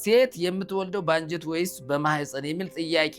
ሴት የምትወልደው በአንጀት ወይስ በማህፀን የሚል ጥያቄ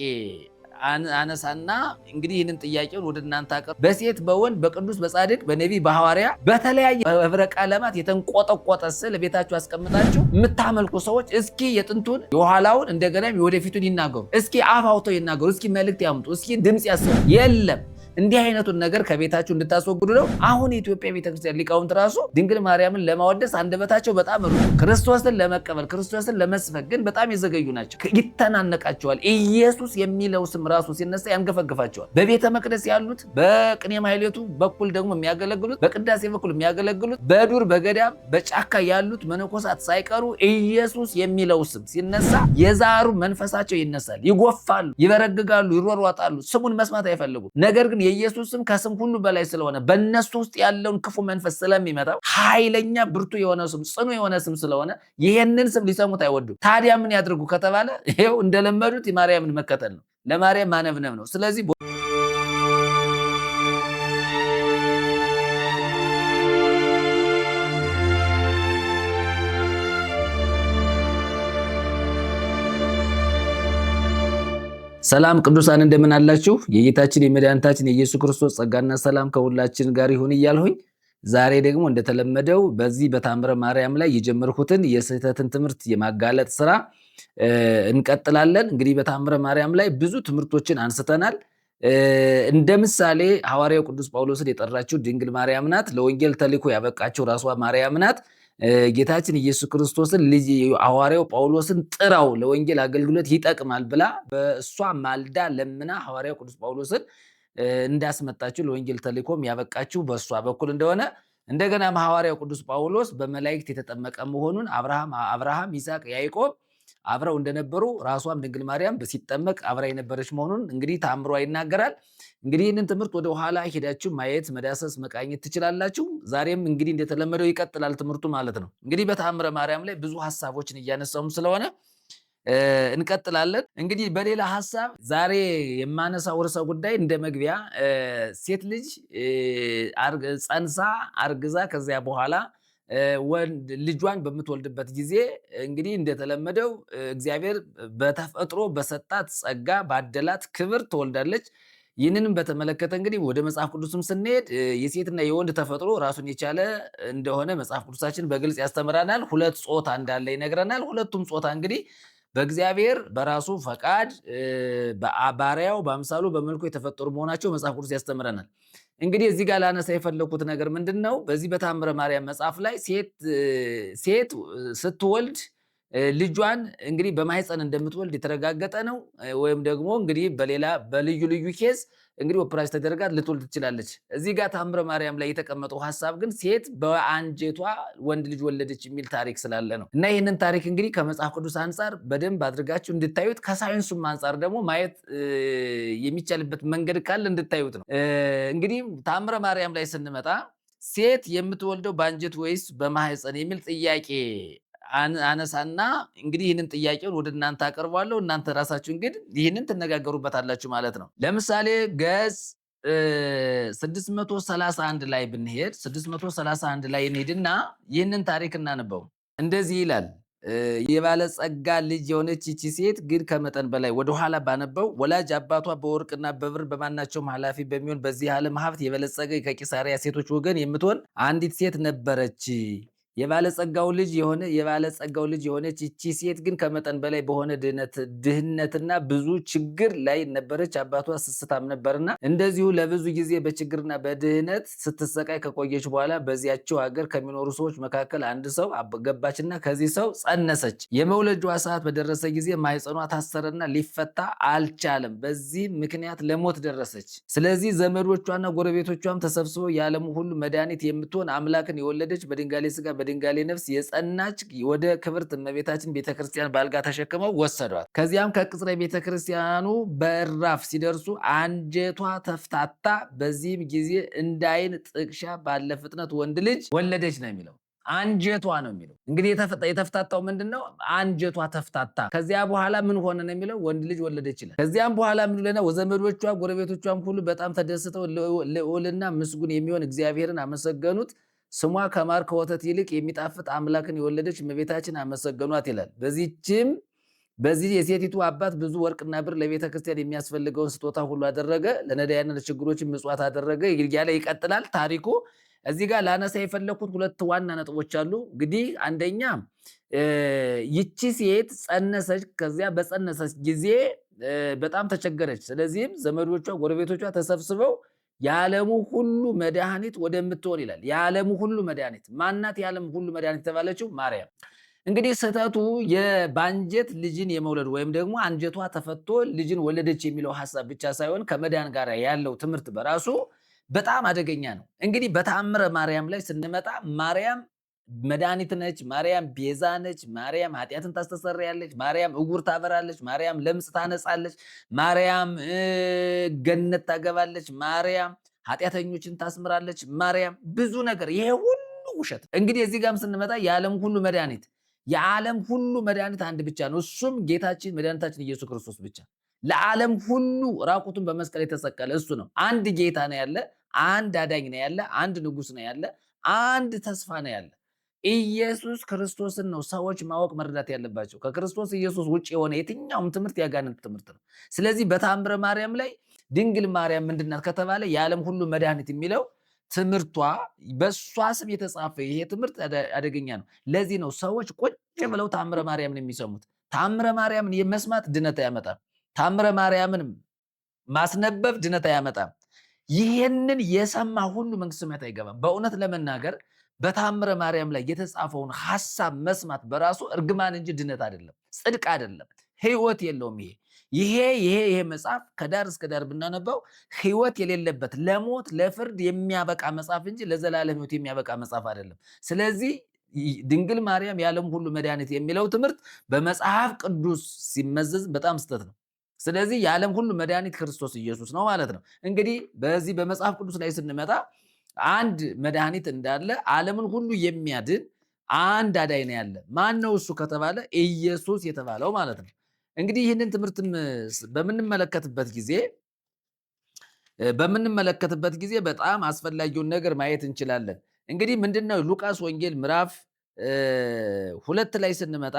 አነሳና እንግዲህ ይህንን ጥያቄውን ወደ እናንተ አቀርብ። በሴት በወንድ በቅዱስ በጻድቅ በነቢይ በሐዋርያ በተለያየ ህብረ ቀለማት የተንቆጠቆጠ ስዕል ቤታችሁ አስቀምጣችሁ የምታመልኩ ሰዎች እስኪ የጥንቱን የኋላውን እንደገና የወደፊቱን ይናገሩ። እስኪ አፍ አውጥተው ይናገሩ። እስኪ መልእክት ያምጡ። እስኪ ድምፅ ያሰሙ። የለም። እንዲህ አይነቱን ነገር ከቤታችሁ እንድታስወግዱ ነው። አሁን የኢትዮጵያ ቤተክርስቲያን ሊቃውንት ራሱ ድንግል ማርያምን ለማወደስ አንደበታቸው በጣም ሩቅ፣ ክርስቶስን ለመቀበል ክርስቶስን ለመስበክ ግን በጣም የዘገዩ ናቸው። ይተናነቃቸዋል። ኢየሱስ የሚለው ስም ራሱ ሲነሳ ያንገፈግፋቸዋል። በቤተ መቅደስ ያሉት፣ በቅኔ ማህሌቱ በኩል ደግሞ የሚያገለግሉት፣ በቅዳሴ በኩል የሚያገለግሉት፣ በዱር በገዳም በጫካ ያሉት መነኮሳት ሳይቀሩ ኢየሱስ የሚለው ስም ሲነሳ የዛሩ መንፈሳቸው ይነሳል። ይጎፋሉ፣ ይበረግጋሉ፣ ይሯሯጣሉ። ስሙን መስማት አይፈልጉም። ነገር ግን የኢየሱስ ስም ከስም ሁሉ በላይ ስለሆነ በእነሱ ውስጥ ያለውን ክፉ መንፈስ ስለሚመታው ኃይለኛ ብርቱ የሆነ ስም፣ ጽኑ የሆነ ስም ስለሆነ ይሄንን ስም ሊሰሙት አይወዱም። ታዲያ ምን ያድርጉ ከተባለ ይሄው እንደለመዱት የማርያምን መከተል ነው፣ ለማርያም ማነብነብ ነው። ስለዚህ ሰላም ቅዱሳን እንደምን አላችሁ? የጌታችን የመድኃኒታችን የኢየሱስ ክርስቶስ ጸጋና ሰላም ከሁላችን ጋር ይሁን እያልሁኝ ዛሬ ደግሞ እንደተለመደው በዚህ በታምረ ማርያም ላይ የጀመርኩትን የስህተትን ትምህርት የማጋለጥ ስራ እንቀጥላለን። እንግዲህ በታምረ ማርያም ላይ ብዙ ትምህርቶችን አንስተናል። እንደ ምሳሌ ሐዋርያው ቅዱስ ጳውሎስን የጠራችው ድንግል ማርያም ናት። ለወንጌል ተልእኮ ያበቃችው ራሷ ማርያም ናት። ጌታችን ኢየሱስ ክርስቶስን ልጅ ሐዋርያው ጳውሎስን ጥራው ለወንጌል አገልግሎት ይጠቅማል ብላ በእሷ ማልዳ ለምና ሐዋርያው ቅዱስ ጳውሎስን እንዳስመጣችው፣ ለወንጌል ተልእኮም ያበቃችው በእሷ በኩል እንደሆነ፣ እንደገና ሐዋርያው ቅዱስ ጳውሎስ በመላእክት የተጠመቀ መሆኑን፣ አብርሃም፣ ይስሐቅ፣ ያዕቆብ አብረው እንደነበሩ፣ ራሷም ድንግል ማርያም ሲጠመቅ አብራ የነበረች መሆኑን እንግዲህ ተአምሯ ይናገራል። እንግዲህ ይህንን ትምህርት ወደ ኋላ ሄዳችሁ ማየት፣ መዳሰስ፣ መቃኘት ትችላላችሁ። ዛሬም እንግዲህ እንደተለመደው ይቀጥላል ትምህርቱ ማለት ነው። እንግዲህ በተአምረ ማርያም ላይ ብዙ ሀሳቦችን እያነሳውም ስለሆነ እንቀጥላለን። እንግዲህ በሌላ ሀሳብ ዛሬ የማነሳው ርዕሰ ጉዳይ እንደ መግቢያ ሴት ልጅ ጸንሳ አርግዛ ከዚያ በኋላ ወንድ ልጇን በምትወልድበት ጊዜ እንግዲህ እንደተለመደው እግዚአብሔር በተፈጥሮ በሰጣት ጸጋ ባደላት ክብር ትወልዳለች። ይህንንም በተመለከተ እንግዲህ ወደ መጽሐፍ ቅዱስም ስንሄድ የሴትና የወንድ ተፈጥሮ ራሱን የቻለ እንደሆነ መጽሐፍ ቅዱሳችን በግልጽ ያስተምረናል። ሁለት ጾታ እንዳለ ይነግረናል። ሁለቱም ጾታ እንግዲህ በእግዚአብሔር በራሱ ፈቃድ ባሪያው በአምሳሉ በመልኩ የተፈጠሩ መሆናቸው መጽሐፍ ቅዱስ ያስተምረናል። እንግዲህ እዚህ ጋር ላነሳ የፈለኩት ነገር ምንድን ነው? በዚህ በታምረ ማርያም መጽሐፍ ላይ ሴት ስትወልድ ልጇን እንግዲህ በማህፀን እንደምትወልድ የተረጋገጠ ነው። ወይም ደግሞ እንግዲህ በሌላ በልዩ ልዩ case እንግዲህ ኦፕራሽን ተደርጋ ልትወልድ ትችላለች። እዚህ ጋር ታምረ ማርያም ላይ የተቀመጠው ሀሳብ ግን ሴት በአንጀቷ ወንድ ልጅ ወለደች የሚል ታሪክ ስላለ ነው። እና ይህንን ታሪክ እንግዲህ ከመጽሐፍ ቅዱስ አንጻር በደንብ አድርጋችሁ እንድታዩት፣ ከሳይንሱም አንጻር ደግሞ ማየት የሚቻልበት መንገድ ካለ እንድታዩት ነው። እንግዲህ ታምረ ማርያም ላይ ስንመጣ ሴት የምትወልደው በአንጀት ወይስ በማህፀን የሚል ጥያቄ አነሳና እንግዲህ ይህንን ጥያቄውን ወደ እናንተ አቀርባለሁ። እናንተ ራሳችሁ እንግዲህ ይህንን ትነጋገሩበታላችሁ ማለት ነው። ለምሳሌ ገጽ 631 ላይ ብንሄድ፣ 631 ላይ እንሄድና ይህንን ታሪክ እናንበው። እንደዚህ ይላል። የባለጸጋ ልጅ የሆነች ይቺ ሴት ግን ከመጠን በላይ፣ ወደኋላ ባነበው፣ ወላጅ አባቷ በወርቅና በብር በማናቸውም ኃላፊ በሚሆን በዚህ ዓለም ሀብት የበለጸገ ከቂሳሪያ ሴቶች ወገን የምትሆን አንዲት ሴት ነበረች። የባለጸጋው ልጅ የሆነች ይቺ ሴት ግን ከመጠን በላይ በሆነ ድህነትና ብዙ ችግር ላይ ነበረች። አባቷ ስስታም ነበርና እንደዚሁ ለብዙ ጊዜ በችግርና በድህነት ስትሰቃይ ከቆየች በኋላ በዚያቸው ሀገር ከሚኖሩ ሰዎች መካከል አንድ ሰው ገባችና ከዚህ ሰው ጸነሰች። የመውለጇ ሰዓት በደረሰ ጊዜ ማህፀኗ ታሰረና ሊፈታ አልቻለም። በዚህ ምክንያት ለሞት ደረሰች። ስለዚህ ዘመዶቿና ጎረቤቶቿም ተሰብስበው የዓለሙ ሁሉ መድኃኒት የምትሆን አምላክን የወለደች፣ በድንጋሌ ስጋ በድንጋሌ ነፍስ የጸናች ወደ ክብርት እመቤታችን ቤተክርስቲያን በአልጋ ተሸክመው ወሰዷት። ከዚያም ከቅጽረ ቤተክርስቲያኑ በራፍ ሲደርሱ አንጀቷ ተፍታታ። በዚህም ጊዜ እንደ ዓይን ጥቅሻ ባለ ፍጥነት ወንድ ልጅ ወለደች ነው የሚለው። አንጀቷ ነው የሚለው። እንግዲህ የተፍታታው ምንድን ነው? አንጀቷ ተፍታታ። ከዚያ በኋላ ምን ሆነ ነው የሚለው? ወንድ ልጅ ወለደች ይላል። ከዚያም በኋላ ምን ለና ወዘመዶቿ ጎረቤቶቿም ሁሉ በጣም ተደስተው ልዑልና ምስጉን የሚሆን እግዚአብሔርን አመሰገኑት። ስሟ ከማር ከወተት ይልቅ የሚጣፍጥ አምላክን የወለደች እመቤታችን አመሰገኗት ይላል። በዚህችም በዚህ የሴቲቱ አባት ብዙ ወርቅና ብር ለቤተ ክርስቲያን የሚያስፈልገውን ስጦታ ሁሉ አደረገ። ለነዳያንና ለችግሮችን ምጽዋት አደረገ እያለ ይቀጥላል ታሪኩ። እዚህ ጋር ላነሳ የፈለኩት ሁለት ዋና ነጥቦች አሉ። እንግዲህ አንደኛ ይቺ ሴት ጸነሰች። ከዚያ በጸነሰች ጊዜ በጣም ተቸገረች። ስለዚህም ዘመዶቿ፣ ጎረቤቶቿ ተሰብስበው የዓለሙ ሁሉ መድኃኒት ወደምትሆን ይላል። የዓለሙ ሁሉ መድኃኒት ማናት? የዓለሙ ሁሉ መድኃኒት የተባለችው ማርያም። እንግዲህ ስህተቱ በአንጀት ልጅን የመውለድ ወይም ደግሞ አንጀቷ ተፈቶ ልጅን ወለደች የሚለው ሀሳብ ብቻ ሳይሆን ከመዳን ጋር ያለው ትምህርት በራሱ በጣም አደገኛ ነው። እንግዲህ በተአምረ ማርያም ላይ ስንመጣ ማርያም መድኃኒት ነች፣ ማርያም ቤዛ ነች፣ ማርያም ኃጢአትን ታስተሰርያለች፣ ማርያም እውር ታበራለች፣ ማርያም ለምጽ ታነጻለች፣ ማርያም ገነት ታገባለች፣ ማርያም ኃጢአተኞችን ታስምራለች፣ ማርያም ብዙ ነገር። ይሄ ሁሉ ውሸት። እንግዲህ እዚህ ጋርም ስንመጣ የዓለም ሁሉ መድኃኒት የዓለም ሁሉ መድኃኒት አንድ ብቻ ነው። እሱም ጌታችን መድኃኒታችን ኢየሱስ ክርስቶስ ብቻ። ለዓለም ሁሉ ራቁቱን በመስቀል የተሰቀለ እሱ ነው። አንድ ጌታ ነው ያለ፣ አንድ አዳኝ ነው ያለ፣ አንድ ንጉስ ነው ያለ፣ አንድ ተስፋ ነው ያለ። ኢየሱስ ክርስቶስን ነው ሰዎች ማወቅ መረዳት ያለባቸው። ከክርስቶስ ኢየሱስ ውጭ የሆነ የትኛውም ትምህርት ያጋንንት ትምህርት ነው። ስለዚህ በተአምረ ማርያም ላይ ድንግል ማርያም ምንድናት ከተባለ የዓለም ሁሉ መድኃኒት የሚለው ትምህርቷ በእሷ ስም የተጻፈ ይሄ ትምህርት አደገኛ ነው። ለዚህ ነው ሰዎች ቁጭ ብለው ተአምረ ማርያምን የሚሰሙት። ተአምረ ማርያምን የመስማት ድነት አያመጣም። ተአምረ ማርያምን ማስነበብ ድነት አያመጣም። ይህንን የሰማ ሁሉ መንግሥተ ሰማያት አይገባም። በእውነት ለመናገር በተአምረ ማርያም ላይ የተጻፈውን ሐሳብ መስማት በራሱ እርግማን እንጂ ድነት አይደለም፣ ጽድቅ አይደለም፣ ህይወት የለውም። ይሄ ይሄ ይሄ ይሄ መጽሐፍ ከዳር እስከ ዳር ብናነባው ህይወት የሌለበት ለሞት ለፍርድ የሚያበቃ መጽሐፍ እንጂ ለዘላለም ህይወት የሚያበቃ መጽሐፍ አይደለም። ስለዚህ ድንግል ማርያም የዓለም ሁሉ መድኃኒት የሚለው ትምህርት በመጽሐፍ ቅዱስ ሲመዘዝ በጣም ስህተት ነው። ስለዚህ የዓለም ሁሉ መድኃኒት ክርስቶስ ኢየሱስ ነው ማለት ነው። እንግዲህ በዚህ በመጽሐፍ ቅዱስ ላይ ስንመጣ አንድ መድኃኒት እንዳለ ዓለምን ሁሉ የሚያድን አንድ አዳኝ ነው ያለ። ማን ነው እሱ ከተባለ ኢየሱስ የተባለው ማለት ነው። እንግዲህ ይህንን ትምህርትም በምንመለከትበት ጊዜ በጣም አስፈላጊውን ነገር ማየት እንችላለን። እንግዲህ ምንድነው ሉቃስ ወንጌል ምዕራፍ 2 ላይ ስንመጣ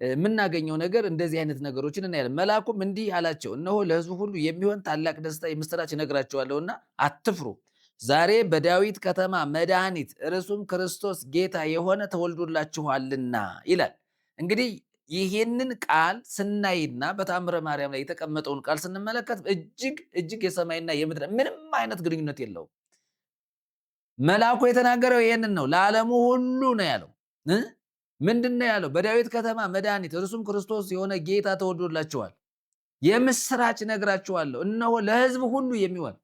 የምናገኘው ነገር እንደዚህ አይነት ነገሮችን እናያለን። መልአኩም እንዲህ አላቸው፣ እነሆ ለሕዝቡ ሁሉ የሚሆን ታላቅ ደስታ የምስራች እነግራችኋለሁና አትፍሩ። ዛሬ በዳዊት ከተማ መድኃኒት እርሱም ክርስቶስ ጌታ የሆነ ተወልዶላችኋልና ይላል። እንግዲህ ይህንን ቃል ስናይና በተአምረ ማርያም ላይ የተቀመጠውን ቃል ስንመለከት እጅግ እጅግ የሰማይና የምድር ምንም አይነት ግንኙነት የለውም። መልአኩ የተናገረው ይህንን ነው። ለዓለሙ ሁሉ ነው ያለው። ምንድን ነው ያለው? በዳዊት ከተማ መድኃኒት እርሱም ክርስቶስ የሆነ ጌታ ተወልዶላችኋል። የምስራች እነግራችኋለሁ፣ እነሆ ለሕዝብ ሁሉ የሚሆን።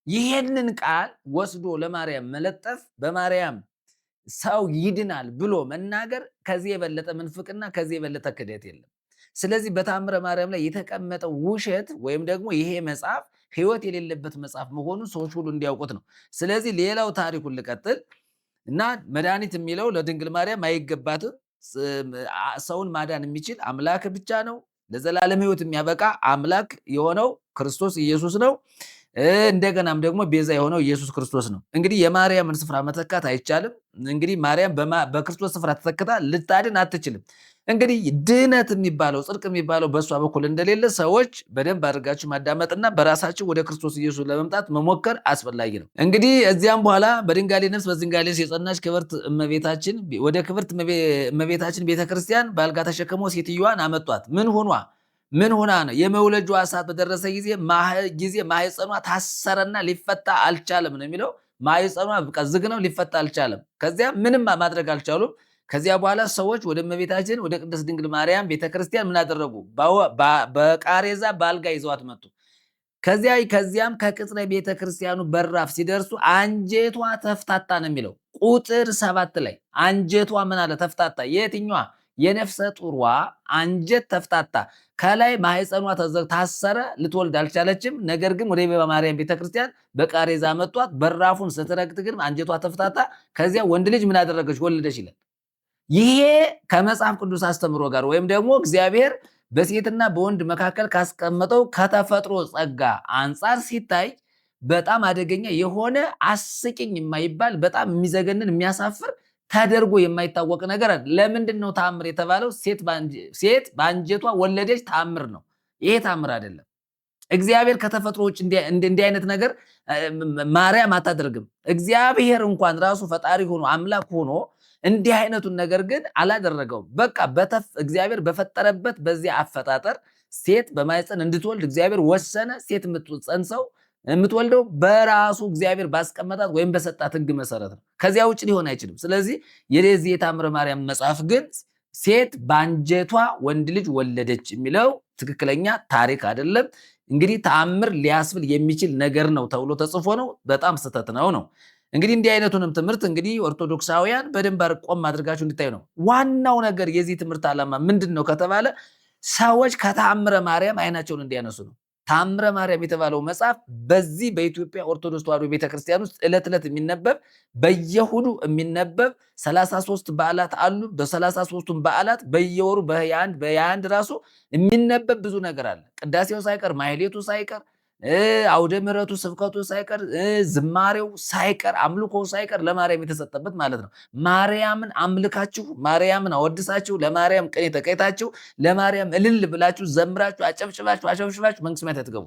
ይሄንን ቃል ወስዶ ለማርያም መለጠፍ፣ በማርያም ሰው ይድናል ብሎ መናገር ከዚህ የበለጠ ምንፍቅና፣ ከዚህ የበለጠ ክደት የለም። ስለዚህ በተአምረ ማርያም ላይ የተቀመጠው ውሸት ወይም ደግሞ ይሄ መጽሐፍ ሕይወት የሌለበት መጽሐፍ መሆኑን ሰዎች ሁሉ እንዲያውቁት ነው። ስለዚህ ሌላው ታሪኩን ልቀጥል እና መድኃኒት የሚለው ለድንግል ማርያም አይገባትም። ሰውን ማዳን የሚችል አምላክ ብቻ ነው። ለዘላለም ሕይወት የሚያበቃ አምላክ የሆነው ክርስቶስ ኢየሱስ ነው። እንደገናም ደግሞ ቤዛ የሆነው ኢየሱስ ክርስቶስ ነው። እንግዲህ የማርያምን ስፍራ መተካት አይቻልም። እንግዲህ ማርያም በክርስቶስ ስፍራ ተተክታ ልታድን አትችልም። እንግዲህ ድነት የሚባለው ጽድቅ የሚባለው በእሷ በኩል እንደሌለ ሰዎች በደንብ አድርጋችሁ ማዳመጥና በራሳችሁ ወደ ክርስቶስ ኢየሱስ ለመምጣት መሞከር አስፈላጊ ነው። እንግዲህ እዚያም በኋላ በድንጋሌ ነፍስ በዝንጋሌ የጸናች ክብርት እመቤታችን ወደ ክብርት እመቤታችን ቤተክርስቲያን በአልጋ ተሸክመው ሴትዮዋን አመጧት። ምን ሆኗ ምን ሆና ነው? የመውለጇ ሰዓት በደረሰ ጊዜ ማህፀኗ ታሰረና ሊፈታ አልቻለም ነው የሚለው። ማህፀኗ በቃ ዝግ ነው፣ ሊፈታ አልቻለም። ከዚያ ምንም ማድረግ አልቻሉም። ከዚያ በኋላ ሰዎች ወደ እመቤታችን ወደ ቅድስት ድንግል ማርያም ቤተክርስቲያን ምን አደረጉ? በቃሬዛ በአልጋ ይዘዋት መጡ። ከዚያም ከቅጽረ ቤተክርስቲያኑ በራፍ ሲደርሱ አንጀቷ ተፍታታ ነው የሚለው ቁጥር 7 ላይ አንጀቷ ምን አለ? ተፍታታ። የትኛዋ? የነፍሰ ጡሯ አንጀት ተፍታታ። ከላይ ማህፀኗ ታሰረ፣ ልትወልድ አልቻለችም። ነገር ግን ወደ ማርያም ቤተክርስቲያን በቃሬዛ መጧት። በራፉን ስትረግጥ ግን አንጀቷ ተፍታታ። ከዚያ ወንድ ልጅ ምን አደረገች? ወለደች ይላል። ይሄ ከመጽሐፍ ቅዱስ አስተምሮ ጋር ወይም ደግሞ እግዚአብሔር በሴትና በወንድ መካከል ካስቀመጠው ከተፈጥሮ ጸጋ አንጻር ሲታይ በጣም አደገኛ የሆነ አስቂኝ የማይባል፣ በጣም የሚዘገንን፣ የሚያሳፍር፣ ተደርጎ የማይታወቅ ነገር አለ። ለምንድን ነው ተአምር የተባለው? ሴት በአንጀቷ ወለደች፣ ተአምር ነው። ይሄ ተአምር አይደለም። እግዚአብሔር ከተፈጥሮ ውጭ እንዲህ አይነት ነገር ማርያም አታደርግም። እግዚአብሔር እንኳን ራሱ ፈጣሪ ሆኖ፣ አምላክ ሆኖ እንዲህ አይነቱን ነገር ግን አላደረገውም። በቃ እግዚአብሔር በፈጠረበት በዚያ አፈጣጠር ሴት በማህፀን እንድትወልድ እግዚአብሔር ወሰነ። ሴት የምትጸንሰው፣ የምትወልደው በራሱ እግዚአብሔር ባስቀመጣት ወይም በሰጣት ሕግ መሰረት ነው። ከዚያ ውጭ ሊሆን አይችልም። ስለዚህ የዚህ የታምረ ማርያም መጽሐፍ ግን ሴት በአንጀቷ ወንድ ልጅ ወለደች የሚለው ትክክለኛ ታሪክ አይደለም። እንግዲህ ተአምር ሊያስብል የሚችል ነገር ነው ተብሎ ተጽፎ ነው። በጣም ስህተት ነው ነው። እንግዲህ እንዲህ አይነቱንም ትምህርት እንግዲህ ኦርቶዶክሳውያን በደንብ ቆም አድርጋችሁ እንድታዩ ነው። ዋናው ነገር የዚህ ትምህርት ዓላማ ምንድን ነው ከተባለ ሰዎች ከተአምረ ማርያም አይናቸውን እንዲያነሱ ነው። ተአምረ ማርያም የተባለው መጽሐፍ በዚህ በኢትዮጵያ ኦርቶዶክስ ተዋሕዶ ቤተክርስቲያን ውስጥ ዕለት ዕለት የሚነበብ፣ በየእሑዱ የሚነበብ፣ 33 በዓላት አሉ። በ33ቱም በዓላት በየወሩ በ21 በ21 ራሱ የሚነበብ ብዙ ነገር አለ። ቅዳሴው ሳይቀር፣ ማህሌቱ ሳይቀር፣ አውደ ምሕረቱ፣ ስብከቱ ሳይቀር፣ ዝማሬው ሳይቀር፣ አምልኮው ሳይቀር ለማርያም የተሰጠበት ማለት ነው። ማርያምን አምልካችሁ፣ ማርያምን አወድሳችሁ፣ ለማርያም ቅኔ ተቀኝታችሁ፣ ለማርያም እልል ብላችሁ፣ ዘምራችሁ፣ አጨብጭባችሁ፣ አሸብሽባችሁ መንግስተ ሰማያት አትገቡ።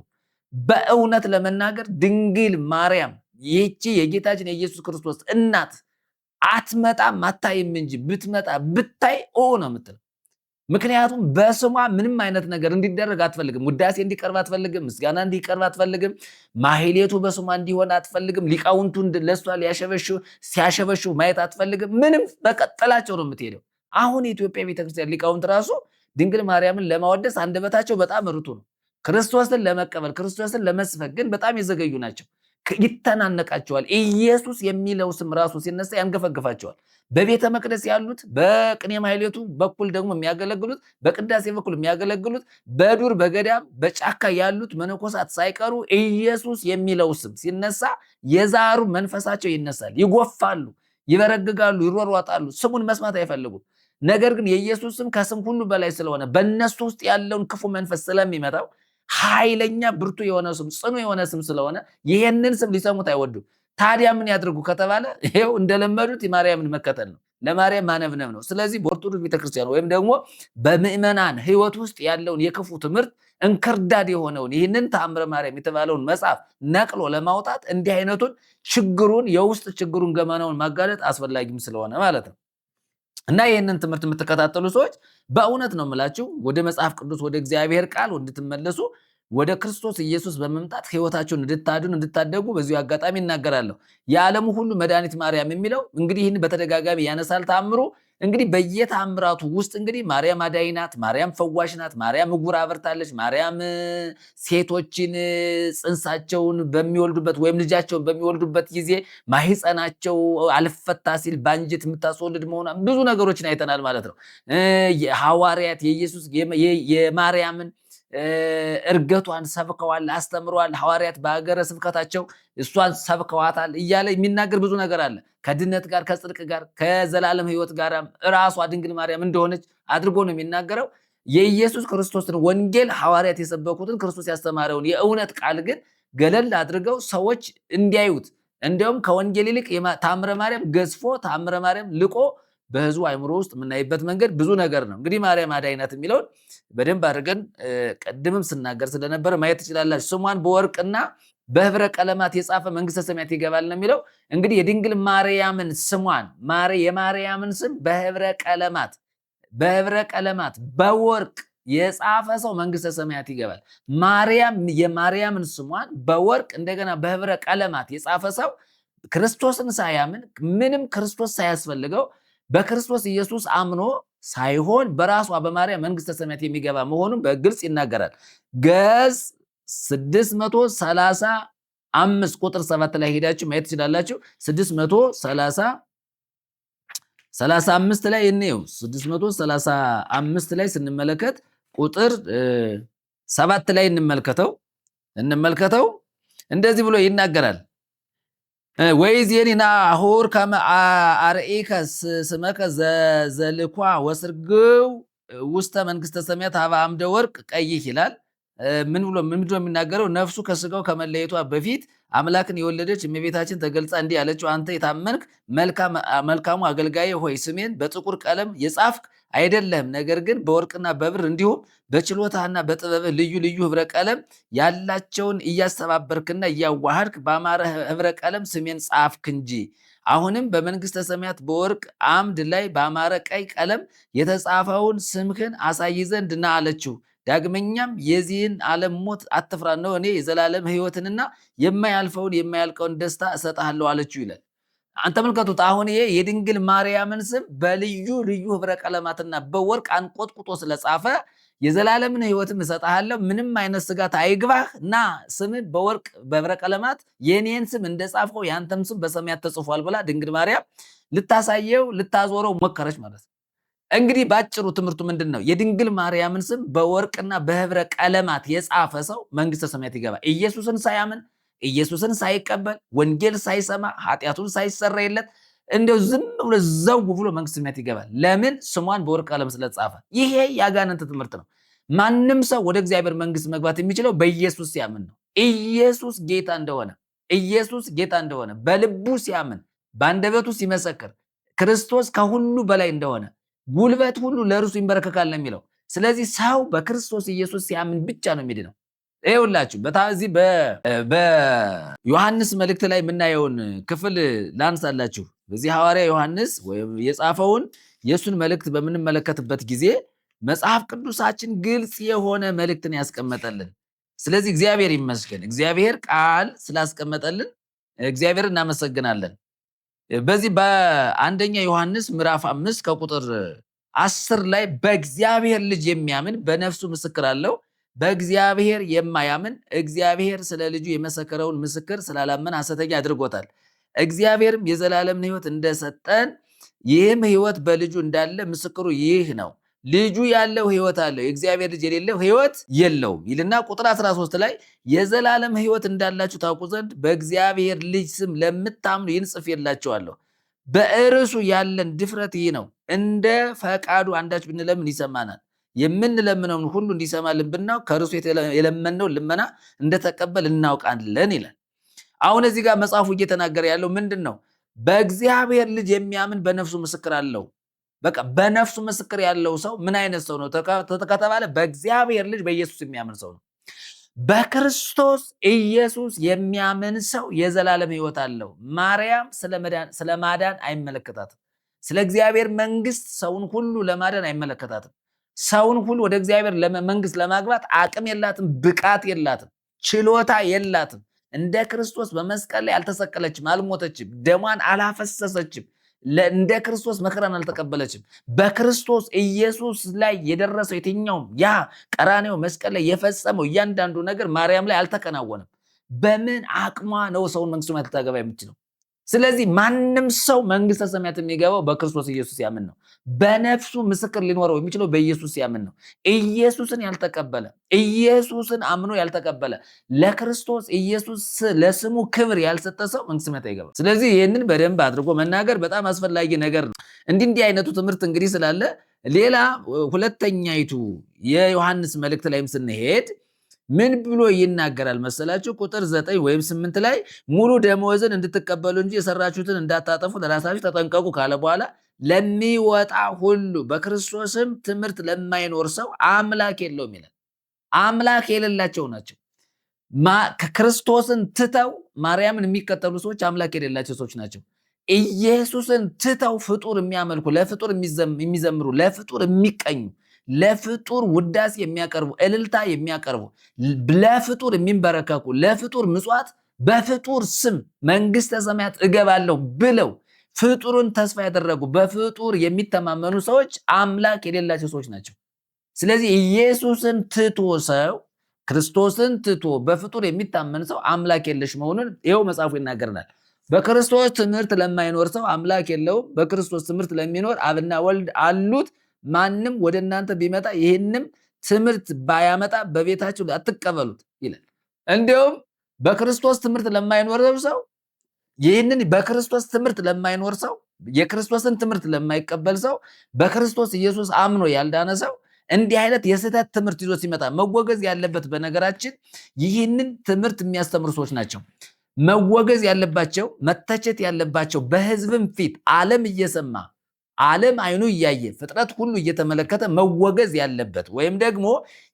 በእውነት ለመናገር ድንግል ማርያም ይህቺ የጌታችን የኢየሱስ ክርስቶስ እናት አትመጣም አታይም እንጂ ብትመጣ ብታይ ኦ ነው የምትለው። ምክንያቱም በስሟ ምንም አይነት ነገር እንዲደረግ አትፈልግም። ውዳሴ እንዲቀርብ አትፈልግም። ምስጋና እንዲቀርብ አትፈልግም። ማህሌቱ በስሟ እንዲሆን አትፈልግም። ሊቃውንቱ ለእሷ ሲያሸበሽቡ ማየት አትፈልግም። ምንም በቀጠላቸው ነው የምትሄደው። አሁን የኢትዮጵያ ቤተክርስቲያን ሊቃውንት ራሱ ድንግል ማርያምን ለማወደስ አንደበታቸው በጣም ርቱ ነው። ክርስቶስን ለመቀበል፣ ክርስቶስን ለመስበክ ግን በጣም የዘገዩ ናቸው። ይተናነቃቸዋል። ኢየሱስ የሚለው ስም ራሱ ሲነሳ ያንገፈግፋቸዋል። በቤተ መቅደስ ያሉት፣ በቅኔ ማህሌቱ በኩል ደግሞ የሚያገለግሉት፣ በቅዳሴ በኩል የሚያገለግሉት፣ በዱር በገዳም በጫካ ያሉት መነኮሳት ሳይቀሩ ኢየሱስ የሚለው ስም ሲነሳ የዛሩ መንፈሳቸው ይነሳል። ይጎፋሉ፣ ይበረግጋሉ፣ ይሯሯጣሉ። ስሙን መስማት አይፈልጉም። ነገር ግን የኢየሱስ ስም ከስም ሁሉ በላይ ስለሆነ በእነሱ ውስጥ ያለውን ክፉ መንፈስ ስለሚመታው፣ ኃይለኛ ብርቱ የሆነ ስም፣ ጽኑ የሆነ ስም ስለሆነ ይሄንን ስም ሊሰሙት አይወዱም። ታዲያ ምን ያድርጉ ከተባለ ይሄው እንደለመዱት የማርያምን መከተል ነው፣ ለማርያም ማነብነብ ነው። ስለዚህ በኦርቶዶክስ ቤተክርስቲያን ወይም ደግሞ በምዕመናን ሕይወት ውስጥ ያለውን የክፉ ትምህርት፣ እንክርዳድ የሆነውን ይህንን ተአምረ ማርያም የተባለውን መጽሐፍ ነቅሎ ለማውጣት እንዲህ አይነቱን ችግሩን፣ የውስጥ ችግሩን፣ ገመናውን ማጋለጥ አስፈላጊም ስለሆነ ማለት ነው። እና ይህንን ትምህርት የምትከታተሉ ሰዎች በእውነት ነው የምላችሁ ወደ መጽሐፍ ቅዱስ፣ ወደ እግዚአብሔር ቃል እንድትመለሱ፣ ወደ ክርስቶስ ኢየሱስ በመምጣት ሕይወታቸውን እንድታድኑ፣ እንድታደጉ በዚሁ አጋጣሚ እናገራለሁ። የዓለሙ ሁሉ መድኃኒት ማርያም የሚለው እንግዲህ ይህን በተደጋጋሚ ያነሳል ተአምሩ። እንግዲህ በየተአምራቱ ውስጥ እንግዲህ ማርያም አዳኝ ናት፣ ማርያም ፈዋሽ ናት፣ ማርያም ዕውር አብርታለች፣ ማርያም ሴቶችን ጽንሳቸውን በሚወልዱበት ወይም ልጃቸውን በሚወልዱበት ጊዜ ማህፀናቸው አልፈታ ሲል በአንጀት የምታስወልድ መሆኗ ብዙ ነገሮችን አይተናል ማለት ነው። ሐዋርያት የኢየሱስ የማርያምን እርገቷን ሰብከዋል፣ አስተምረዋል። ሐዋርያት በሀገረ ስብከታቸው እሷን ሰብከዋታል እያለ የሚናገር ብዙ ነገር አለ። ከድነት ጋር፣ ከጽድቅ ጋር፣ ከዘላለም ሕይወት ጋር ራሷ ድንግል ማርያም እንደሆነች አድርጎ ነው የሚናገረው። የኢየሱስ ክርስቶስን ወንጌል፣ ሐዋርያት የሰበኩትን፣ ክርስቶስ ያስተማረውን የእውነት ቃል ግን ገለል አድርገው ሰዎች እንዲያዩት፣ እንዲያውም ከወንጌል ይልቅ ተአምረ ማርያም ገዝፎ፣ ተአምረ ማርያም ልቆ በህዝቡ አይምሮ ውስጥ የምናይበት መንገድ ብዙ ነገር ነው። እንግዲህ ማርያም አዳኝ ናት የሚለውን በደንብ አድርገን ቅድምም ስናገር ስለነበረ ማየት ትችላላችሁ። ስሟን በወርቅና በህብረ ቀለማት የጻፈ መንግስተ ሰማያት ይገባል ነው የሚለው። እንግዲህ የድንግል ማርያምን ስሟን፣ የማርያምን ስም በህብረ ቀለማት በወርቅ የጻፈ ሰው መንግስተ ሰማያት ይገባል። ማርያም የማርያምን ስሟን በወርቅ እንደገና በህብረ ቀለማት የጻፈ ሰው ክርስቶስን ሳያምን፣ ምንም ክርስቶስ ሳያስፈልገው፣ በክርስቶስ ኢየሱስ አምኖ ሳይሆን በራሷ በማርያም መንግስተ ሰማያት የሚገባ መሆኑን በግልጽ ይናገራል። ገጽ 635 ቁጥር 7 ላይ ሄዳችሁ ማየት ትችላላችሁ። 635 ላይ እንየው። 635 ላይ ስንመለከት ቁጥር 7 ላይ እንመልከተው። እንደዚህ ብሎ ይናገራል። ወይእዜኒ ናሁ ሑር ከመ አርኢከ ስመከ ዘልኳ ወስርግው ውስተ መንግስተ ሰማያት ኀበ አምደ ወርቅ ቀይሕ ይላል። ምን ብሎ ምንድን ነው የሚናገረው? ነፍሱ ከስጋው ከመለየቷ በፊት አምላክን የወለደች እመቤታችን ተገልጻ እንዲህ ያለችው፣ አንተ የታመንክ መልካሙ አገልጋዬ ሆይ ስሜን በጥቁር ቀለም የጻፍክ አይደለም፣ ነገር ግን በወርቅና በብር እንዲሁም በችሎታና በጥበብህ ልዩ ልዩ ህብረ ቀለም ያላቸውን እያስተባበርክና እያዋሃድክ በአማረ ህብረ ቀለም ስሜን ጻፍክ እንጂ። አሁንም በመንግስተ ሰማያት በወርቅ አምድ ላይ በአማረ ቀይ ቀለም የተጻፈውን ስምህን አሳይ ዘንድ ና አለችው። ዳግመኛም የዚህን ዓለም ሞት አትፍራ፣ ነው እኔ የዘላለም ሕይወትንና የማያልፈውን የማያልቀውን ደስታ እሰጥሃለሁ አለችው ይላል። ተመልከቱት። አሁን ይሄ የድንግል ማርያምን ስም በልዩ ልዩ ህብረ ቀለማትና በወርቅ አንቆጥቁጦ ስለጻፈ የዘላለምን ሕይወትም እሰጥሃለሁ፣ ምንም አይነት ስጋት አይግባህ፣ ና ስም በወርቅ በህብረ ቀለማት የኔን ስም እንደጻፍከው ያንተም ስም በሰማያት ተጽፏል ብላ ድንግል ማርያም ልታሳየው ልታዞረው ሞከረች ማለት ነው። እንግዲህ ባጭሩ ትምህርቱ ምንድን ነው? የድንግል ማርያምን ስም በወርቅና በህብረ ቀለማት የጻፈ ሰው መንግስተ ሰማያት ይገባል። ኢየሱስን ሳያምን፣ ኢየሱስን ሳይቀበል፣ ወንጌል ሳይሰማ፣ ኃጢአቱን ሳይሰረይለት እንደው ዝም ብሎ ዘው ብሎ መንግስተ ሰማያት ይገባል። ለምን? ስሟን በወርቅ ቀለም ስለጻፈ። ይሄ የአጋንንት ትምህርት ነው። ማንም ሰው ወደ እግዚአብሔር መንግስት መግባት የሚችለው በኢየሱስ ሲያምን ነው። ኢየሱስ ጌታ እንደሆነ፣ ኢየሱስ ጌታ እንደሆነ በልቡ ሲያምን፣ በአንደበቱ ሲመሰክር፣ ክርስቶስ ከሁሉ በላይ እንደሆነ፣ ጉልበት ሁሉ ለእርሱ ይንበረከካል ነው የሚለው። ስለዚህ ሰው በክርስቶስ ኢየሱስ ሲያምን ብቻ ነው የሚድነው። ይኸውላችሁ በዚህ በዮሐንስ መልእክት ላይ የምናየውን ክፍል ላንሳላችሁ። በዚህ ሐዋርያ ዮሐንስ ወይም የጻፈውን የእሱን መልእክት በምንመለከትበት ጊዜ መጽሐፍ ቅዱሳችን ግልጽ የሆነ መልእክትን ያስቀመጠልን። ስለዚህ እግዚአብሔር ይመስገን፣ እግዚአብሔር ቃል ስላስቀመጠልን እግዚአብሔር እናመሰግናለን። በዚህ በአንደኛ ዮሐንስ ምዕራፍ 5 ከቁጥር 10 ላይ በእግዚአብሔር ልጅ የሚያምን በነፍሱ ምስክር አለው፣ በእግዚአብሔር የማያምን እግዚአብሔር ስለ ልጁ የመሰከረውን ምስክር ስላላመን ሐሰተኛ አድርጎታል። እግዚአብሔርም የዘላለምን ሕይወት እንደሰጠን ይህም ሕይወት በልጁ እንዳለ ምስክሩ ይህ ነው። ልጁ ያለው ሕይወት አለው፣ የእግዚአብሔር ልጅ የሌለው ሕይወት የለውም ይልና ቁጥር 13 ላይ የዘላለም ሕይወት እንዳላችሁ ታውቁ ዘንድ በእግዚአብሔር ልጅ ስም ለምታምኑ ይህን ጽፌላችኋለሁ። በእርሱ ያለን ድፍረት ይህ ነው፣ እንደ ፈቃዱ አንዳች ብንለምን ይሰማናል። የምንለምነውን ሁሉ እንዲሰማልን ብናውቅ ከእርሱ የለመነውን ልመና እንደተቀበል እናውቃለን ይላል። አሁን እዚህ ጋር መጽሐፉ እየተናገረ ያለው ምንድን ነው? በእግዚአብሔር ልጅ የሚያምን በነፍሱ ምስክር አለው። በቃ በነፍሱ ምስክር ያለው ሰው ምን አይነት ሰው ነው ከተባለ በእግዚአብሔር ልጅ በኢየሱስ የሚያምን ሰው ነው። በክርስቶስ ኢየሱስ የሚያምን ሰው የዘላለም ሕይወት አለው። ማርያም ስለ ማዳን አይመለከታትም። ስለ እግዚአብሔር መንግስት ሰውን ሁሉ ለማዳን አይመለከታትም። ሰውን ሁሉ ወደ እግዚአብሔር መንግስት ለማግባት አቅም የላትም፣ ብቃት የላትም፣ ችሎታ የላትም። እንደ ክርስቶስ በመስቀል ላይ አልተሰቀለችም፣ አልሞተችም፣ ደሟን አላፈሰሰችም። እንደ ክርስቶስ መከራን አልተቀበለችም። በክርስቶስ ኢየሱስ ላይ የደረሰው የትኛውም ያ ቀራኔው መስቀል ላይ የፈጸመው እያንዳንዱ ነገር ማርያም ላይ አልተከናወነም። በምን አቅሟ ነው ሰውን መንግስቱ ሰማያት ልታገባ የምችለው? ስለዚህ ማንም ሰው መንግስተ ሰማያት የሚገባው በክርስቶስ ኢየሱስ ያምን ነው። በነፍሱ ምስክር ሊኖረው የሚችለው በኢየሱስ ያምን ነው። ኢየሱስን ያልተቀበለ፣ ኢየሱስን አምኖ ያልተቀበለ፣ ለክርስቶስ ኢየሱስ ለስሙ ክብር ያልሰጠ ሰው መንግስተ ሰማያት አይገባም። ስለዚህ ይህንን በደንብ አድርጎ መናገር በጣም አስፈላጊ ነገር ነው። እንዲህ እንዲህ አይነቱ ትምህርት እንግዲህ ስላለ ሌላ ሁለተኛይቱ የዮሐንስ መልእክት ላይም ስንሄድ ምን ብሎ ይናገራል መሰላችሁ? ቁጥር 9 ወይም 8 ላይ ሙሉ ደመወዝን እንድትቀበሉ እንጂ የሰራችሁትን እንዳታጠፉ ለራሳችሁ ተጠንቀቁ ካለ በኋላ ለሚወጣ ሁሉ በክርስቶስም ትምህርት ለማይኖር ሰው አምላክ የለውም ይላል። አምላክ የሌላቸው ናቸው። ክርስቶስን ትተው ማርያምን የሚከተሉ ሰዎች አምላክ የሌላቸው ሰዎች ናቸው። ኢየሱስን ትተው ፍጡር የሚያመልኩ፣ ለፍጡር የሚዘምሩ፣ ለፍጡር የሚቀኙ፣ ለፍጡር ውዳሴ የሚያቀርቡ፣ እልልታ የሚያቀርቡ፣ ለፍጡር የሚንበረከኩ፣ ለፍጡር ምጽዋት፣ በፍጡር ስም መንግስተ ሰማያት እገባለሁ ብለው ፍጡሩን ተስፋ ያደረጉ፣ በፍጡር የሚተማመኑ ሰዎች አምላክ የሌላቸው ሰዎች ናቸው። ስለዚህ ኢየሱስን ትቶ ሰው ክርስቶስን ትቶ በፍጡር የሚታመን ሰው አምላክ የለሽ መሆኑን ይኸው መጽሐፉ ይናገርናል። በክርስቶስ ትምህርት ለማይኖር ሰው አምላክ የለውም። በክርስቶስ ትምህርት ለሚኖር አብና ወልድ አሉት። ማንም ወደ እናንተ ቢመጣ ይህንም ትምህርት ባያመጣ በቤታችሁ አትቀበሉት ይላል። እንዲሁም በክርስቶስ ትምህርት ለማይኖር ሰው ይህንን በክርስቶስ ትምህርት ለማይኖር ሰው፣ የክርስቶስን ትምህርት ለማይቀበል ሰው፣ በክርስቶስ ኢየሱስ አምኖ ያልዳነ ሰው እንዲህ አይነት የስህተት ትምህርት ይዞ ሲመጣ መወገዝ ያለበት በነገራችን ይህንን ትምህርት የሚያስተምሩ ሰዎች ናቸው። መወገዝ ያለባቸው፣ መተቸት ያለባቸው፣ በህዝብም ፊት ዓለም እየሰማ፣ ዓለም አይኑ እያየ፣ ፍጥረት ሁሉ እየተመለከተ መወገዝ ያለበት ወይም ደግሞ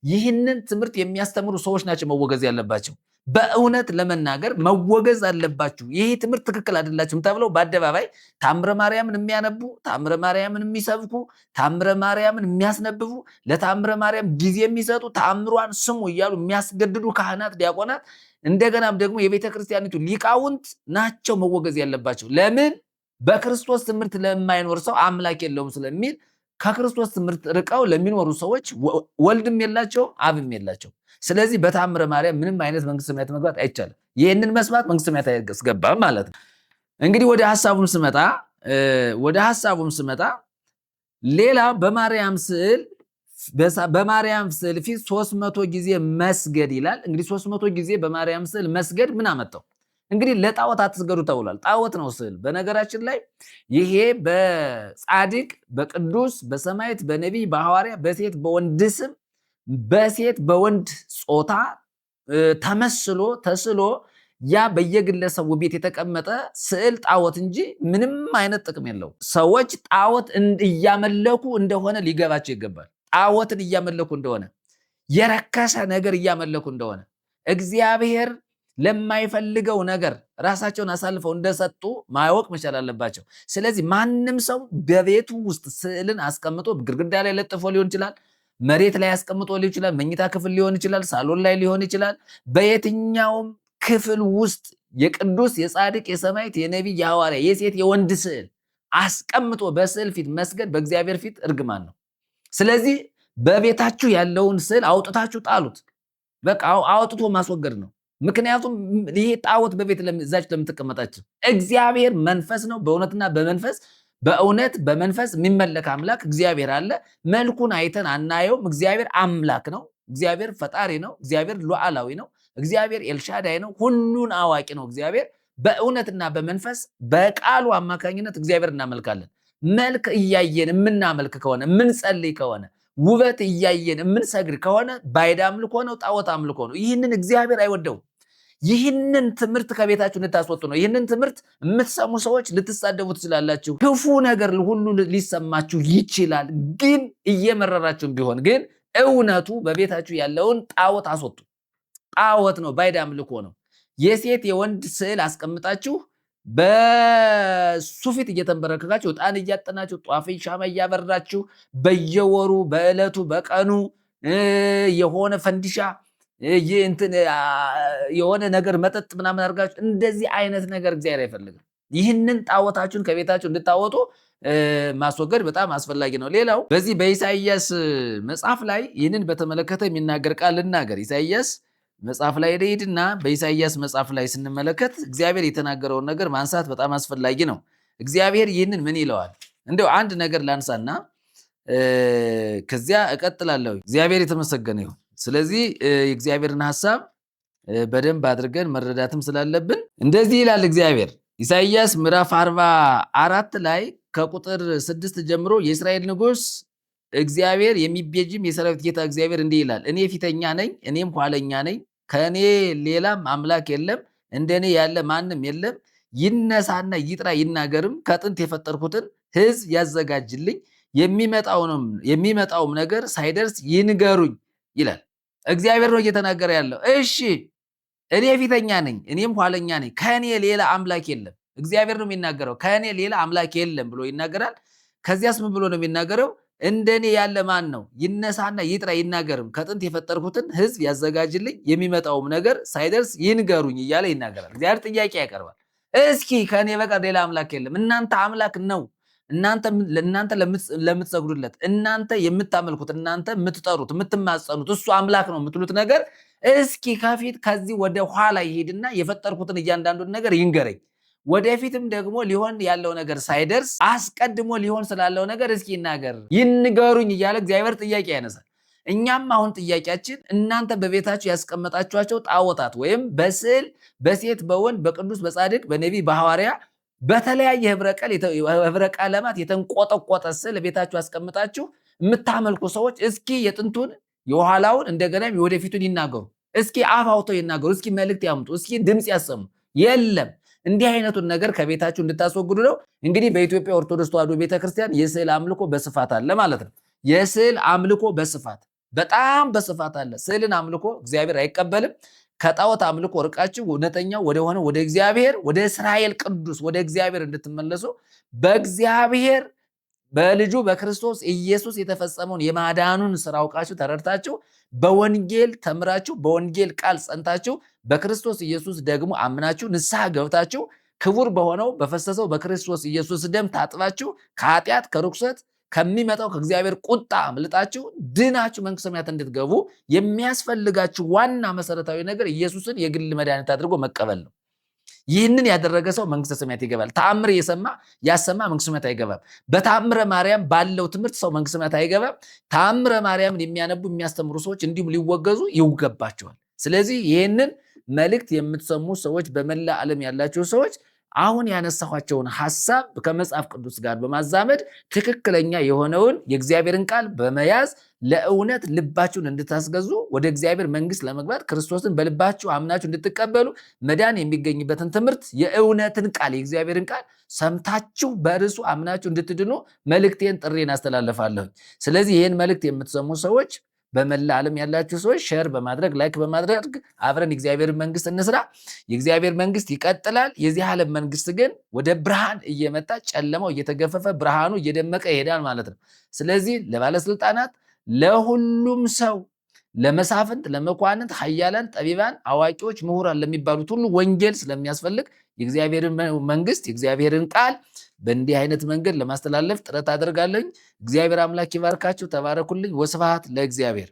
ይህንን ትምህርት የሚያስተምሩ ሰዎች ናቸው መወገዝ ያለባቸው። በእውነት ለመናገር መወገዝ አለባችሁ። ይህ ትምህርት ትክክል አይደላችሁም ተብለው በአደባባይ ታምረ ማርያምን የሚያነቡ፣ ታምረ ማርያምን የሚሰብኩ፣ ታምረ ማርያምን የሚያስነብቡ፣ ለታምረ ማርያም ጊዜ የሚሰጡ፣ ታምሯን ስሙ እያሉ የሚያስገድዱ ካህናት፣ ዲያቆናት፣ እንደገናም ደግሞ የቤተ ክርስቲያኒቱ ሊቃውንት ናቸው መወገዝ ያለባቸው። ለምን? በክርስቶስ ትምህርት ለማይኖር ሰው አምላክ የለውም ስለሚል፣ ከክርስቶስ ትምህርት ርቀው ለሚኖሩ ሰዎች ወልድም የላቸውም፣ አብም የላቸው። ስለዚህ በታምረ ማርያም ምንም አይነት መንግስተ ሰማያት መግባት አይቻልም። ይህንን መስማት መንግስተ ሰማያት አያስገባም ማለት ነው። እንግዲህ ወደ ሀሳቡም ስመጣ ሌላ በማርያም ስዕል ፊት 300 ጊዜ መስገድ ይላል። እንግዲህ 300 ጊዜ በማርያም ስዕል መስገድ ምን አመጣው? እንግዲህ ለጣዖት አትስገዱ ተብሏል። ጣዖት ነው ስዕል። በነገራችን ላይ ይሄ በጻድቅ፣ በቅዱስ፣ በሰማዕት፣ በነቢይ፣ በሐዋርያ፣ በሴት በወንድ ስም፣ በሴት በወንድ ጾታ ተመስሎ ተስሎ ያ በየግለሰቡ ቤት የተቀመጠ ስዕል ጣዖት እንጂ ምንም አይነት ጥቅም የለውም። ሰዎች ጣዖት እያመለኩ እንደሆነ ሊገባቸው ይገባል። ጣዖትን እያመለኩ እንደሆነ፣ የረከሰ ነገር እያመለኩ እንደሆነ፣ እግዚአብሔር ለማይፈልገው ነገር ራሳቸውን አሳልፈው እንደሰጡ ማወቅ መቻል አለባቸው። ስለዚህ ማንም ሰው በቤቱ ውስጥ ስዕልን አስቀምጦ፣ ግድግዳ ላይ ለጥፎ ሊሆን ይችላል፣ መሬት ላይ አስቀምጦ ሊሆን ይችላል፣ መኝታ ክፍል ሊሆን ይችላል፣ ሳሎን ላይ ሊሆን ይችላል። በየትኛውም ክፍል ውስጥ የቅዱስ፣ የጻድቅ፣ የሰማዕት፣ የነቢይ፣ የሐዋርያ፣ የሴት የወንድ ስዕል አስቀምጦ በስዕል ፊት መስገድ በእግዚአብሔር ፊት እርግማን ነው። ስለዚህ በቤታችሁ ያለውን ስዕል አውጥታችሁ ጣሉት። በቃ አውጥቶ ማስወገድ ነው። ምክንያቱም ይሄ ጣዖት በቤት እዛች ለምትቀመጣችሁ፣ እግዚአብሔር መንፈስ ነው። በእውነትና በመንፈስ፣ በእውነት በመንፈስ የሚመለክ አምላክ እግዚአብሔር አለ። መልኩን አይተን አናየውም። እግዚአብሔር አምላክ ነው። እግዚአብሔር ፈጣሪ ነው። እግዚአብሔር ሉዓላዊ ነው። እግዚአብሔር ኤልሻዳይ ነው። ሁሉን አዋቂ ነው። እግዚአብሔር በእውነትና በመንፈስ በቃሉ አማካኝነት እግዚአብሔር እናመልካለን። መልክ እያየን የምናመልክ ከሆነ፣ የምንጸልይ ከሆነ፣ ውበት እያየን የምንሰግድ ከሆነ ባዕድ አምልኮ ነው፣ ጣዖት አምልኮ ነው። ይህንን እግዚአብሔር አይወደውም። ይህንን ትምህርት ከቤታችሁ እንድታስወጡ ነው። ይህንን ትምህርት የምትሰሙ ሰዎች ልትሳደቡ ትችላላችሁ። ክፉ ነገር ሁሉ ሊሰማችሁ ይችላል። ግን እየመረራችሁም ቢሆን ግን እውነቱ በቤታችሁ ያለውን ጣዖት አስወጡ። ጣዖት ነው፣ ባዕድ አምልኮ ነው። የሴት የወንድ ስዕል አስቀምጣችሁ በሱ ፊት እየተንበረከካችሁ፣ ዕጣን እያጠናችሁ፣ ጧፍ ሻማ እያበራችሁ፣ በየወሩ በዕለቱ በቀኑ የሆነ ፈንዲሻ፣ የሆነ ነገር መጠጥ ምናምን አድርጋችሁ እንደዚህ አይነት ነገር እግዚአብሔር አይፈልግም። ይህንን ጣዖታችሁን ከቤታችሁ እንድታወጡ ማስወገድ በጣም አስፈላጊ ነው። ሌላው በዚህ በኢሳይያስ መጽሐፍ ላይ ይህንን በተመለከተ የሚናገር ቃል ልናገር። ኢሳይያስ መጽሐፍ ላይ ሄድና በኢሳይያስ መጽሐፍ ላይ ስንመለከት እግዚአብሔር የተናገረውን ነገር ማንሳት በጣም አስፈላጊ ነው። እግዚአብሔር ይህንን ምን ይለዋል? እንደው አንድ ነገር ላንሳና ከዚያ እቀጥላለሁ። እግዚአብሔር የተመሰገነ ይሁን። ስለዚህ የእግዚአብሔርን ሐሳብ በደንብ አድርገን መረዳትም ስላለብን እንደዚህ ይላል እግዚአብሔር ኢሳይያስ ምዕራፍ 44 ላይ ከቁጥር 6 ጀምሮ፣ የእስራኤል ንጉሥ እግዚአብሔር የሚቤዥም የሰራዊት ጌታ እግዚአብሔር እንዲህ ይላል፣ እኔ ፊተኛ ነኝ፣ እኔም ኋለኛ ነኝ፣ ከእኔ ሌላም አምላክ የለም፣ እንደኔ ያለ ማንም የለም። ይነሳና ይጥራ ይናገርም፣ ከጥንት የፈጠርኩትን ሕዝብ ያዘጋጅልኝ፣ የሚመጣውም ነገር ሳይደርስ ይንገሩኝ ይላል። እግዚአብሔር ነው እየተናገረ ያለው። እሺ፣ እኔ ፊተኛ ነኝ፣ እኔም ኋለኛ ነኝ፣ ከእኔ ሌላ አምላክ የለም። እግዚአብሔር ነው የሚናገረው። ከእኔ ሌላ አምላክ የለም ብሎ ይናገራል። ከዚያስ ምን ብሎ ነው የሚናገረው? እንደኔ ያለ ማን ነው? ይነሳና ይጥራ ይናገርም፣ ከጥንት የፈጠርኩትን ሕዝብ ያዘጋጅልኝ፣ የሚመጣውም ነገር ሳይደርስ ይንገሩኝ እያለ ይናገራል። እግዚአብሔር ጥያቄ ያቀርባል። እስኪ ከእኔ በቀር ሌላ አምላክ የለም። እናንተ አምላክ ነው፣ እናንተ ለምትሰግዱለት፣ እናንተ የምታመልኩት፣ እናንተ የምትጠሩት፣ የምትማጸኑት፣ እሱ አምላክ ነው የምትሉት ነገር እስኪ ከፊት ከዚህ ወደ ኋላ ይሄድና የፈጠርኩትን እያንዳንዱን ነገር ይንገረኝ። ወደፊትም ደግሞ ሊሆን ያለው ነገር ሳይደርስ አስቀድሞ ሊሆን ስላለው ነገር እስኪ ይናገር፣ ይንገሩኝ እያለ እግዚአብሔር ጥያቄ ያነሳል። እኛም አሁን ጥያቄያችን እናንተ በቤታችሁ ያስቀመጣችኋቸው ጣዖታት ወይም በስዕል፣ በሴት በወንድ፣ በቅዱስ፣ በጻድቅ፣ በነቢይ፣ በሐዋርያ፣ በተለያየ ህብረ ቀለማት የተንቆጠቆጠ ስዕል ቤታችሁ አስቀምጣችሁ የምታመልኩ ሰዎች እስኪ የጥንቱን የኋላውን እንደገና የወደፊቱን ይናገሩ። እስኪ አፍ አውጥተው ይናገሩ። እስኪ መልእክት ያምጡ። እስኪ ድምፅ ያሰሙ። የለም። እንዲህ አይነቱን ነገር ከቤታችሁ እንድታስወግዱ ነው። እንግዲህ በኢትዮጵያ ኦርቶዶክስ ተዋሕዶ ቤተክርስቲያን የስዕል አምልኮ በስፋት አለ ማለት ነው። የስዕል አምልኮ በስፋት በጣም በስፋት አለ። ስዕልን አምልኮ እግዚአብሔር አይቀበልም። ከጣዖት አምልኮ ርቃችሁ እውነተኛው ወደሆነ ወደ እግዚአብሔር ወደ እስራኤል ቅዱስ ወደ እግዚአብሔር እንድትመለሱ በእግዚአብሔር በልጁ በክርስቶስ ኢየሱስ የተፈጸመውን የማዳኑን ስራ አውቃችሁ ተረድታችሁ በወንጌል ተምራችሁ በወንጌል ቃል ጸንታችሁ በክርስቶስ ኢየሱስ ደግሞ አምናችሁ ንስሐ ገብታችሁ ክቡር በሆነው በፈሰሰው በክርስቶስ ኢየሱስ ደም ታጥባችሁ ከኃጢአት ከርኩሰት ከሚመጣው ከእግዚአብሔር ቁጣ አምልጣችሁ ድናችሁ መንግሥተ ሰማያት እንድትገቡ የሚያስፈልጋችሁ ዋና መሰረታዊ ነገር ኢየሱስን የግል መድኃኒት አድርጎ መቀበል ነው። ይህንን ያደረገ ሰው መንግስተ ሰማያት ይገባል። ተአምር እየሰማ ያሰማ መንግስተ ሰማያት አይገባም። በተአምረ ማርያም ባለው ትምህርት ሰው መንግስተ ሰማያት አይገባም። ተአምረ ማርያምን የሚያነቡ የሚያስተምሩ ሰዎች እንዲሁም ሊወገዙ ይገባቸዋል። ስለዚህ ይህንን መልእክት የምትሰሙ ሰዎች፣ በመላ ዓለም ያላችሁ ሰዎች አሁን ያነሳኋቸውን ሐሳብ ከመጽሐፍ ቅዱስ ጋር በማዛመድ ትክክለኛ የሆነውን የእግዚአብሔርን ቃል በመያዝ ለእውነት ልባችሁን እንድታስገዙ ወደ እግዚአብሔር መንግስት ለመግባት ክርስቶስን በልባችሁ አምናችሁ እንድትቀበሉ መዳን የሚገኝበትን ትምህርት የእውነትን ቃል የእግዚአብሔርን ቃል ሰምታችሁ በእርሱ አምናችሁ እንድትድኑ መልእክቴን ጥሪን አስተላልፋለሁ። ስለዚህ ይህን መልእክት የምትሰሙ ሰዎች በመላ ዓለም ያላችሁ ሰዎች share በማድረግ like በማድረግ አብረን የእግዚአብሔር መንግስት እንስራ። የእግዚአብሔር መንግስት ይቀጥላል። የዚህ ዓለም መንግስት ግን ወደ ብርሃን እየመጣ ጨለማው እየተገፈፈ ብርሃኑ እየደመቀ ይሄዳል ማለት ነው። ስለዚህ ለባለስልጣናት፣ ለሁሉም ሰው፣ ለመሳፍንት፣ ለመኳንንት፣ ኃያላን፣ ጠቢባን፣ አዋቂዎች፣ ምሁራን ለሚባሉት ሁሉ ወንጌል ስለሚያስፈልግ የእግዚአብሔርን መንግስት የእግዚአብሔርን ቃል በእንዲህ አይነት መንገድ ለማስተላለፍ ጥረት አደርጋለኝ። እግዚአብሔር አምላክ ይባርካችሁ። ተባረኩልኝ። ወስብሐት ለእግዚአብሔር።